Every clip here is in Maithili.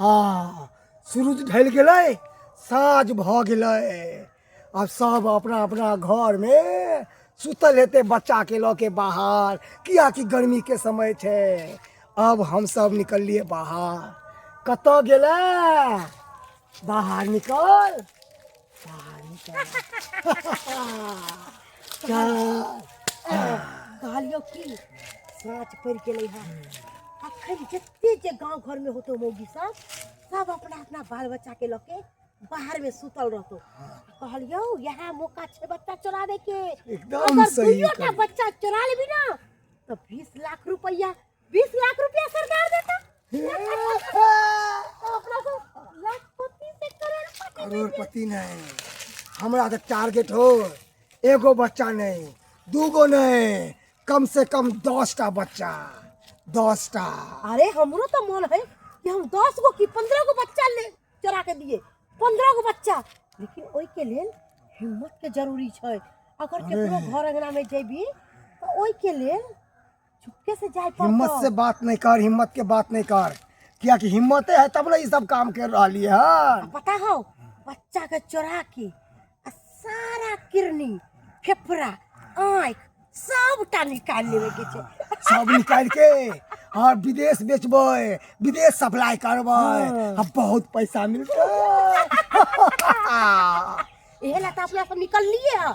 हँ, सुरुज ढलि गेलै, साँझ भऽ गेलै। आब सब अपना अपना घरमे सुतल हेतै बच्चाके लऽ के बाहर, कियाकि गर्मीके समय छै। अब हमसब निकललियै बाहर। कतऽ गेलै? बाहर निकल, बाहर निकल, चल। कहलियौ की, साँच पड़ि गेलै हँ। अखन जते जे गाँव घरमे होतौ मौगी सब, सब अपना अपना बाल बच्चाके लऽ के बाहरमे सुतल रहतौ। कहलियौ, इएह मौका छै बच्चा चोराबे के। एकदम अगर सही दुइयोटा कहलियै। बच्चा चोरा लेबी ना तो 20 लाख रुपया, 20 लाख रुपया सरकार देता। तो अपना सब लाखपति से करोड़पति बनि। करोड़पति नहीं, हमरा तऽ टारगेट हो एगो बच्चा नहीं, दूगो नहीं, कम से कम 10टा बच्चा, 10टा। अरे, हमरो तो मन है कि हम 10 गो की 15 गो बच्चा ले चोरा के दिए, 15 गो बच्चा। लेकिन ओहि के लेल हिम्मत के जरूरी छै। अगर केकरो घर अंगना में जेबी तो ओहि के लेल चुपके से जाय पड़तौ। हिम्मत से बात नहीं कर, हिम्मत के बात नहीं कर, कियाकि हिम्मते है तब ना ये सब काम कर रही है। आ पता हो, बच्चा के चोरा के आ सारा किडनी, फेफड़ा, आँख सबटा निकालि लेवे के छै। सब निकाल के और विदेश बेचबै, विदेश सप्लाई करबै। आ बहुत पैसा मिलतै। इहे ला तऽ अपना सब निकललिए है।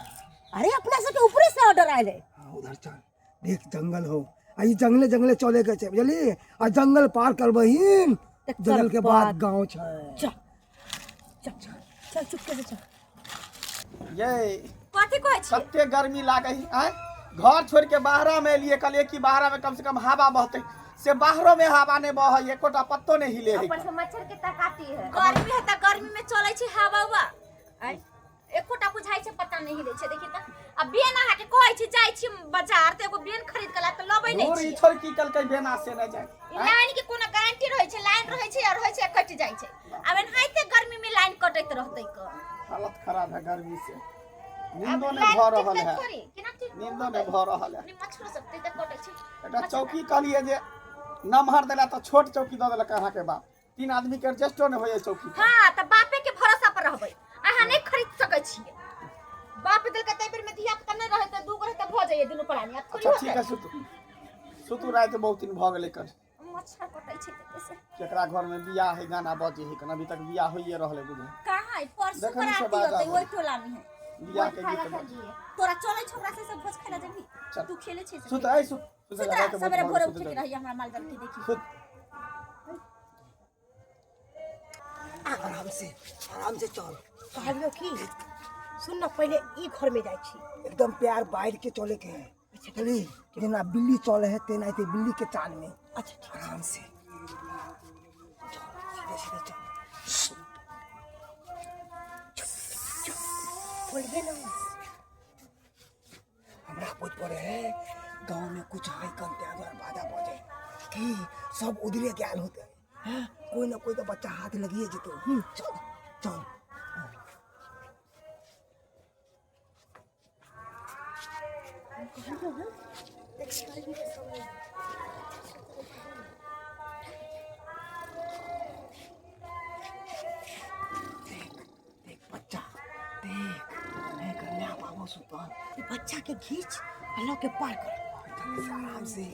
अरे, अपना सबके ऊपरे से ऑर्डर आयल है। हाँ, उधर चल, देख जंगल हो आ ई जंगले जंगले चले के छै, बुझली? आ जंगल पार करबहीन, एकर जंगल के बाद बाद गांव छै। चल चल चल, चुपके से चल। ये कथी कहै छी? कते गर्मी लागै है आँय? घर छोड़ के बाहरा में एलिए, कहलिए कि बाहरा में कम से कम हवा बहते, से बाहरो में हवा नहीं बहै, एकोटा पत्तो नहीं हिले है। ऊपर से मच्छर के काटी है। गर्मी है त गर्मी में चलै छै हवा उवा। आँय, एकोटा बुझाइ छै पता नहीं हिलै छै। देखी त, आ बेन अहाँ के कहै छी जाइ छी बाजार त एगो बेन खरीद के ला त लबै नहीं दूर ई छी। छोड़ की कलकै बेना से नहीं जाए। ई लाइन के कोनो गारंटी रहै छै? लाइन रहै छै और रहै छै, कटि जाइ छै। आब एनाहिते गर्मी में लाइन कटैत रहतै क हालत खराब है गर्मी से। आब नींदो नहीं लाइन भऽ रहल टिकतै है। थोड़ी, केना टिकतै? नींदो नहीं भऽ रहल है। अपने मच्छरो सब ते कटै छै। एकटा चौकी कहलिए जे नमहर देला तऽ छोट चौकी दऽ देलक अहाँके बाप। तीन आदमी के एडजस्टो नहि होइए चौकी पर। हाँ, तऽ बापे के भरोसा पर रहबै, अहाँ नहि खरीद सकै छियै। बाप देलकै ताहि बेर में धिया पुता नहि रहै तऽ दूगो रहै तऽ भऽ जाइए दुनू प्राणी, आब थोड़ी अच्छा, ठीक होतै। है, सुतू सुतू, राति बहुत दिन भऽ गेलै कन। मच्छर कटै छै तऽ कैसे? केकरा घर में बियाह है, गाना बजे है कन, अभी तक बियाह होइए रहलै बुझे। कहाँ है? परसू देखै नहि छै बराती बाजा होतै बजै। ओहि टोला में है। बियाह के गीत बजे। तोरा चलै छौ ओकरा से सब भोज खाइ ला जेबही? चल। तू खेले छै से सुत खेल। ऐ सुत सुत। सुत राति रह, बहुत सवेरे भऽ भोरे गेल, सुत उठे के जल्दी। रही हमरा माल जाल के देखी। सुत। आराम से, आराम से चल। कहलियौ की, सुन न, पहिले ई घर में जाइ छी। एकदम प्यार बाहर के चले के है, चली जेना बिल्ली चले है तेनाहिते बिल्ली के चाल में। अच्छा, ठीक। आराम से चल, सीधे सीधे चल। बोलबे ना। हमरा पूछ पड़े है, गांव में कुछ है कन, त्याग और बाजा बजे कि सब उधरे गैल होते हैं, कोई ना कोई तो बच्चा हाथ लगिए जेतो। चल चल। कहलियौ हन, देख गर्मी के समय है। देख देख बच्चा देख, नहीं कन्या बाबू सुतल। ई बच्चा के घीच आ लऽ के पार कर। आराम से।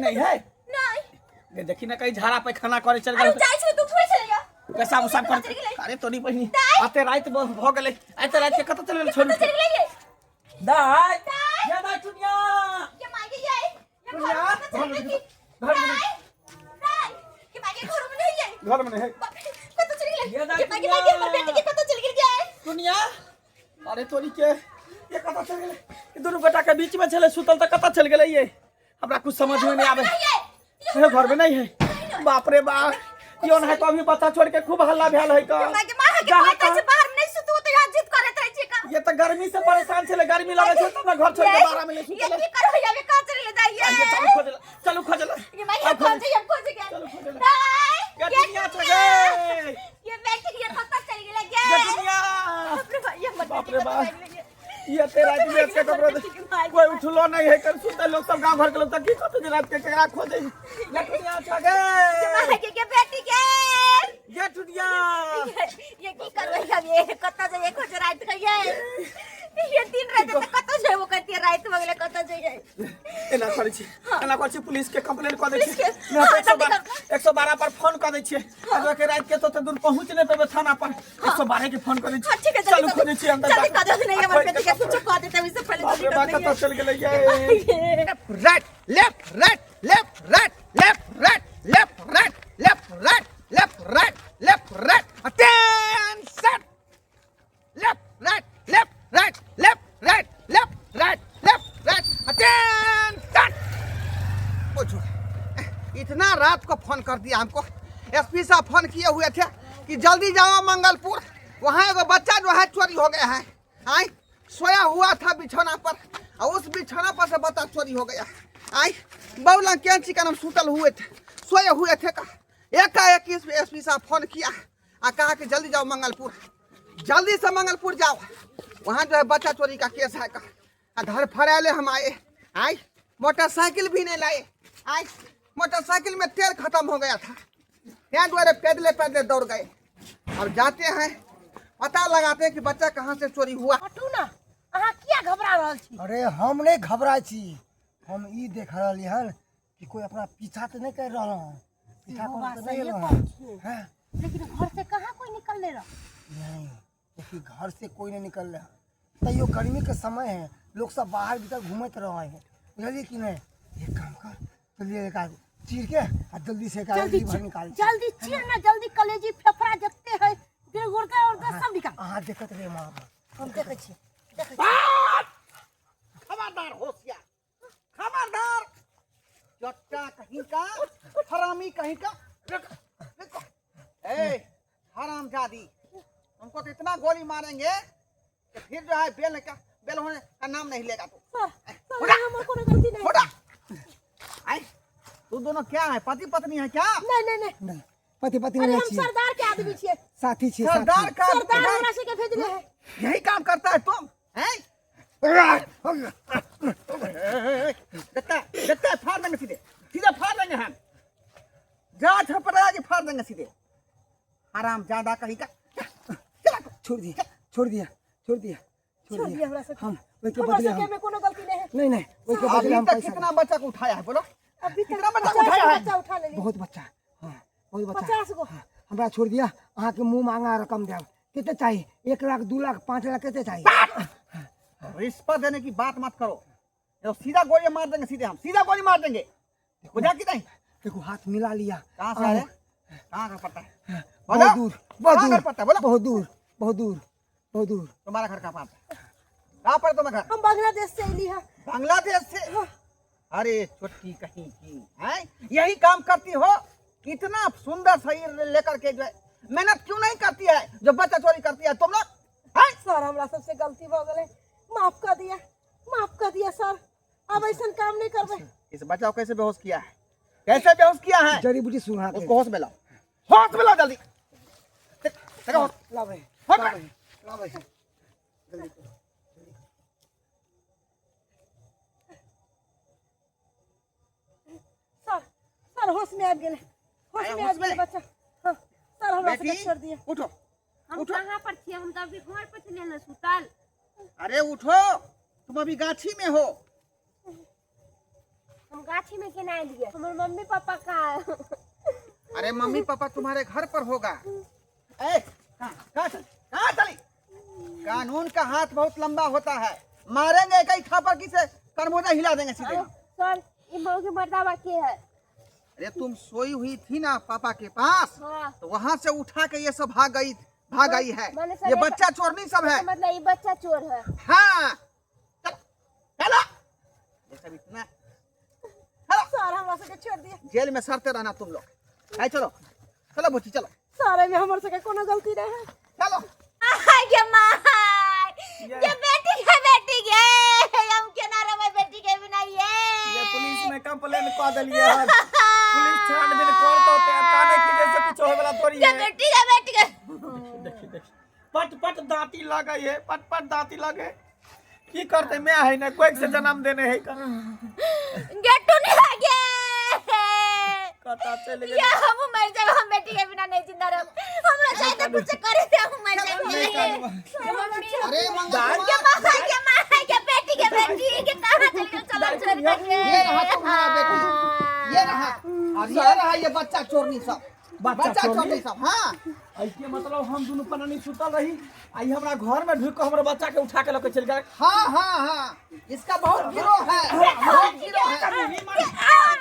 नहीं है। नहीं। गे देखी ना कहीं झाड़ा पैखाना करे चल अरे गेल। जाइ छै तू थोड़े चल जा। पेशाब उसाब कर। चलि गेलै। अरे तोरी बहिनी दाइ। अते राति भऽ गेलै, एते राति के कतऽ चलि गेल छोड़ि? चलि गेलै ये। दाइ दाइ। ये दाइ चुनिया। ये माय के ये। ये चुनिया, घर में घर में चलि गेलै। घर में दाइ, दाइ, के माय के घर में नहीं ये। घर में नहीं है। बाप रे, कतऽ चलि गेलै? ये दाइ के माय के, माय के, हमर बेटी के कतऽ चलि गेल ये? चुनिया, अरे तोरी के ये कतऽ चलि गेलै? ई दुनू गोटा के बीच में छलै सुतल तऽ कतऽ चलि गेलै ये? हमरा कुछ समझ में नहीं आवे। नहीं ये। हे घर में नहीं है। बाप रे बाप, यो नहीं तो अभी बच्चा छोड़ के खूब हल्ला भेल है का। माय के, माय के जहाँ कहै छै तहाँ- बाहर नहीं सुतू तऽ यहाँ जिद करैत रहै छै का। ये तो गर्मी से परेशान छलै, गर्मी लगै छै तब ने घर छोड़ के बाहर में नहीं ये सुतलै। की करो ये कहाँ चलि गेलै दाइ ये? ये चलू खोजला, चलू खोजला। ये माय के खोजे, हम खोजे के। चलू खोजला। दाइ, ये ये दुनिया चल दुनिया। गए। ये बेटी ये कतऽ चलि गेलै ये? ये दुनिया। बाप रे बाप, ये हमर बाप बेटी रे कतऽ बाप। चलि गेलै ये? ये ते रात में के ककरो कोई उठलो नहीं है कर सुतल लोग सब गांव घर के लोग तक की कहते जे रात के केकरा खोजे। ये दुनिया चल गए। माय के, के बेटी के। ये दुनिया। ये की करबै हम ये? कतऽ जइयै खोजे राति के ये? ये दिन राति तऽ कतऽ जेबो करतियै, राति भऽ गेलै कतऽ जइयै? एना करै छी, एना करै छी, पुलिस के कंप्लेन कऽ दै छी। पुलिस के? नहि तऽ हाँ, जल्दी 112 पर फोन कऽ दै छियै। अगर के राति के तो दूर पहुँच नहि पेबै थाना पर, 112 के फोन कऽ दै हाँ, छी। ठीक है, चलू जल्दी खोजै छी अंदर जल्दी जा कऽ दो, नहीं हमर खोजि बेटी के कुछो कऽ देतै ओहिसँ पहिले बाप रे जल्दी बाप, कऽ कतऽ चलि गेलै ये? दो। Right left right left right left right left right left right left right left right attention left right left right left right left right left right attention. पूछो, इतना रात को फोन कर दिया हमको। एसपी साहब फोन किए हुए थे कि जल्दी जाओ मंगलपुर, वहाँ एगो बच्चा जो है चोरी हो गया है। आई सोया हुआ था बिछौना पर और उस बिछौना पर से बच्चा चोरी हो गया। आई बौला कैंची का नाम सुतल हुए थे, सोए हुए थे का एकाएक एस पी साहब फोन किया आ कहा कि जल्दी जाओ मंगलपुर, जल्दी से मंगलपुर जाओ, वहाँ जो है बच्चा चोरी का केस है का। आ घर फड़ैले हम आए, आई मोटरसाइकिल भी नहीं लाए, आई मोटरसाइकिल में तेल खत्म हो गया था, यहाँ द्वारे पैदले पैदले दौड़ गए। अब जाते हैं पता लगाते हैं कि बच्चा कहाँ से चोरी हुआ। हटू ना, अहाँ किया घबरा रहल छी? अरे हम नहीं घबराइ छी, हम ई देख रहली हन कि कोई अपना पीछा तऽ नहीं कर रहल हन, पीछा सेहो कर बात तऽ नहीं सहिए रहल कहै छियै। हैं? लेकिन घर से कहाँ कोई निकलने रहा? नहीं, देखिए घर से कोई नहीं निकल रहा, तैयो गर्मी के समय है, लोग सब बाहर भीतर घूमते रहे हैं, बुझलिए कि नहीं? एक काम कर, चलिए एक आदमी चीर के आ जल्दी से एक आदमी जल्दी भर निकाल। जल्दी चीर ना, जल्दी कलेजी फेफड़ा जत्ते है, दिल गुर्दा उर्दा सब निकाल। अहाँ देखत रहे वहाँ पर। हम देखै छी, देखै छी। खबरदार होशियार, खबरदार चट्टा कहीं का, हरामी कहीं का। रुको, रुको। ए हरामजादी, हमको तो इतना गोली मारेंगे कि फिर जो है बेल का बेल होने का नाम नहीं लेगा तू। सर, सर, हमर कोनो गलती नहीं। छोड़ा। आई तू दोनों क्या है, पति पत्नी है क्या? नहीं नहीं नहीं, नहीं, पति पत्नी अरे नहीं हम छी, सरदार के आदमी छियै। साथी छी, सरदार साथी। का सरदार हमरा सबके भेजले है। यही काम करता है तुम हैं? देखता देखता है, फाड़ देंगे सीधे, सीधे फाड़ देंगे हम, जा छपरा के फाड़ देंगे सीधे, हराम ज्यादा कहीं का। चला छोड़ दिया, छोड़ दिया, छोड़ दिया, छोड़ छोड़ दिया हमरा सबके। हम ओहिके हमरा बदले सबके हम में कोनो गलती नहीं है। नहीं नहीं, ओहिके बदले अभी हम तक पैसा कितना बच्चा को उठाया है बोलो? अभी तक कितना बच्चा 50 उठाया है? बच्चा उठा लेली। बहुत बच्चा, हाँ बहुत बच्चा। 50 गो। हाँ, हमरा छोड़ दिया, अहाँ के मुँह मांगा रकम देब। कितने चाहिए? 1 लाख, 2 लाख, 5 लाख, कितने चाहिए? रिश्वत देने की बात मत करो, तो सीधा गोली मार देंगे, सीधे हम सीधा गोली मार देंगे, बुझा कि नहीं? देखो हाथ मिला लिया। कहाँ से आ रहे? कहाँ घर पड़ता है? बहुत बोलो। दूर, बहुत कहाँ दूर, घर पड़ता है? बोलो। बहुत दूर, बहुत दूर, बहुत दूर। तुम्हारा घर कहाँ पड़ता है? कहाँ पर तुम्हारा घर? हम बांग्लादेश से अली है। बांग्लादेश से? अरे छोटकी कहीं की है, यही काम करती हो? इतना सुंदर शरीर लेकर के जो है मेहनत क्यों नहीं करती है, जो बच्चा चोरी करती है तुम लोग? हैं? सर हमरा सबसे गलती भ गेलै, माफ कर दिया, माफ कर दिया सर, अब ऐसा काम नहीं करबै। इस बच्चा को कैसे बेहोश किया है, कैसे बेहोश किया है? जड़ी बूटी सुना के। उसको होश में लाओ, होश में लाओ जल्दी। देखो होश। लाओ भाई, होश लाओ में। भाई, लाओ भाई। जल्दी करो। सर, सर होश में आबि गेलै, होश आया में होश आबि गेलै में? बच्चा। हाँ, सर हमरा सबके बेटी छोड़ दिया। उठो, हम उठो। कहाँ पर छियै? हम तऽ अभी घर पर छलियै ने सुतल। अरे उठो, तुम अभी गाछी में हो। हम गाछी में केना एलियै? हमर मम्मी पापा कहाँ है? अरे मम्मी पापा तुम्हारे घर पर होगा। ए, कहाँ कहाँ चली, कहाँ चली? कानून का हाथ बहुत लंबा होता है, मारेंगे कई थापड़ की से करमोजा हिला देंगे सीधे। सर, ये मऊ के मर्दावा के है? अरे तुम सोई हुई थी ना पापा के पास। हाँ। तो वहाँ से उठा के ये सब भाग गई, भाग आई है। माने सर ये एक- बच्चा चोरनी सब है। मतलब ये बच्चा चोर है? हाँ, चलो चलो, ये सब इतना चलो। सर, हमरा सबके छोड़ दिया। जेल में सड़ते रहना तुम लोग। आए चलो चलो बुच्ची चलो। सर, एहिमे हमर सबके कोनो गलती नहीं है। चलो। आय गे माय, ये बेटी के, बेटी गे, हम केना रहबै बेटी के बिना? ये ये पुलिस में कंप्लेन कऽ देलियै हन, पुलिस छानबीन करतौ ते काने की जैसे कुछ होय वाला थोड़ी ये है। बेटी के, बेटी के। देखी देखी, पट पट दांती लगे है, पट पट दांती लगे। की करते, मैं है ने कोई से जन्म देने है कर। गेटू नहीं आ गे। कता चल ये गेल। हम मर जाए, हम बेटी के बिना नहीं जिंदा रहब। हमरा चाहे तो कुछ करे दे, हम मर जाए। अरे मंगल के कुमार, माँ के, माँ के, बेटी के, बेटी के कहाँ चल गेल? चलो चल के। ये रहा तुम्हारा बेटी, ये रहा और ये रहा ये बच्चा चोरनी सब। बच्चा बच्चा चोरनी? चोरनी सब, हाँ। ऐसे मतलब हम दुनू पनानी सुतल रही, आई हमरा घर में ढुक के हमरा बच्चा के उठा के लके चल गेल। हाँ हाँ हाँ, इसका बहुत गिरोह है, बहुत गिरोह है।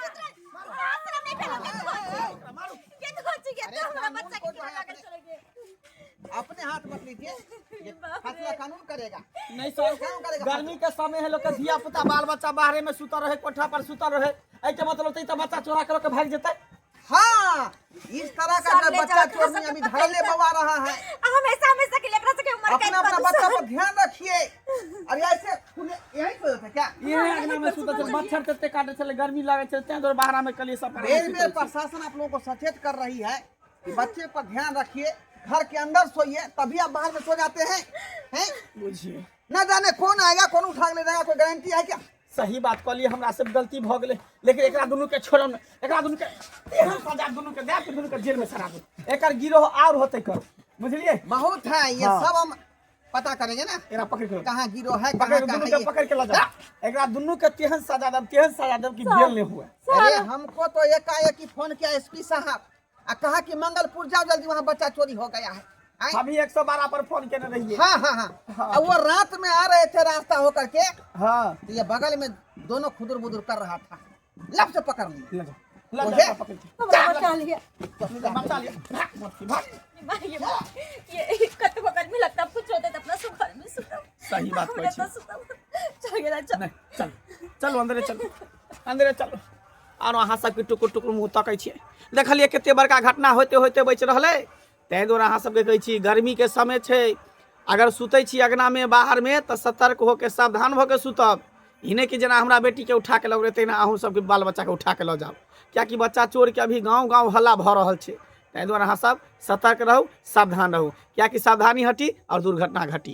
अपने हाथ मत लीजिए, ये फैसला कानून करेगा। नहीं सर, कानून करेगा। गर्मी के समय है, लोग के धिया पुता बाल बच्चा बाहरे में सुतल रहे, कोठा पर सुतल रहे। ऐ के मतलब त बच्चा चोरा के लके भाग जेतै। हाँ, इस तरह का सब जो ले बच्चा जाओ, चोरनी सबके अभी पकड़ धड़ल्ले के। बवा रहा है। हमेशा हमेशा के लिए एकरा सबके उम्र अपना कैद अपना कर दू बच्चा सर। पर ध्यान रखिए। अरे ऐसे खुले यही सोते थे क्या? ये अंगना में सुतल छल, मच्छर तते काटे छले, गर्मी लागे छले, तें दुआरे बाहरा में कलिए सब। बेर बेर प्रशासन आप लोगों को सचेत कर रही है कि बच्चे पर ध्यान रखिए, घर के अंदर सोइए, तभी आप बाहर में सो जाते हैं, हैं? बुझिए। न जाने कौन आएगा, कौन उठा के ले जाएगा, कोई गारंटी है क्या? सही बात कहलिए, हमरा से गलती भऽ गेलै, लेकिन एकरा दुनू के छोड़म नहि। एकरा दुनू के एहन सजा दुनू के देब कि दुनू के जेल में सड़ा दू। एकर गिरोह और होतै कर, बुझलिए? बहुत है ये। हाँ। सब हम पता करेंगे ना। एकरा पकड़ के कहाँ गिरोह है, पकड़ कहाँ के कहाँ दुनू है के ये। पकड़ के ल जाओ। एकरा दुनू के तेहन सजा देब, तेहन सजा देब कि जेल नहि हुए। अरे हमको तो एकाएक ही फोन किया एसपी साहब आ कहा कि मंगलपुर जाओ जल्दी, वहाँ बच्चा चोरी हो गया है। आए? हम ही 112 पर फोन केने रहिए। हाँ हाँ हाँ, और वो रात में आ रहे थे रास्ता होकर के। हाँ। तो ये बगल में दोनों खुदुर बुदुर कर रहा था, लब से पकड़ लिए। ल जाओ, ल ओहे। जाओ, पकड़ के। हमरा बचा लिया। बचा लिया। भाग मोती, भाग। ये कतबो गर्मी लगता, कुछ होता तो अपना सब घर में सुतब। सही बात कहै हमरा छी। तऽ सुतब चल गेला, चल। नहि, चल चलू, अन्दरे चलू, अन्दरे चलू। आरो अहाँ सबके टुकुर टुकुर मुँह तकै छियै, देखलियै कते बड़का घटना होइते होइते बचि रहलै। ताहि दुआरे अहाँ सबके कहै छी, गर्मीके समय छै, अगर सुतै छी अङ्गनामे बाहरमे तऽ सतर्क होके सावधान भऽ के सुतब। ई नहि कि जेना हमरा बेटीके उठा के लऽ गेलै तहिना अहूँ सबके बाल बच्चाके उठा के लऽ जाउ, किएकि बच्चा चोरके अभी गाँव गाँव हल्ला भऽ रहल छै। ताहि दुआरे अहाँ सब सतर्क रहू, सावधान रहू, किएकि सावधानी हटी आओर दुर्घटना घटी।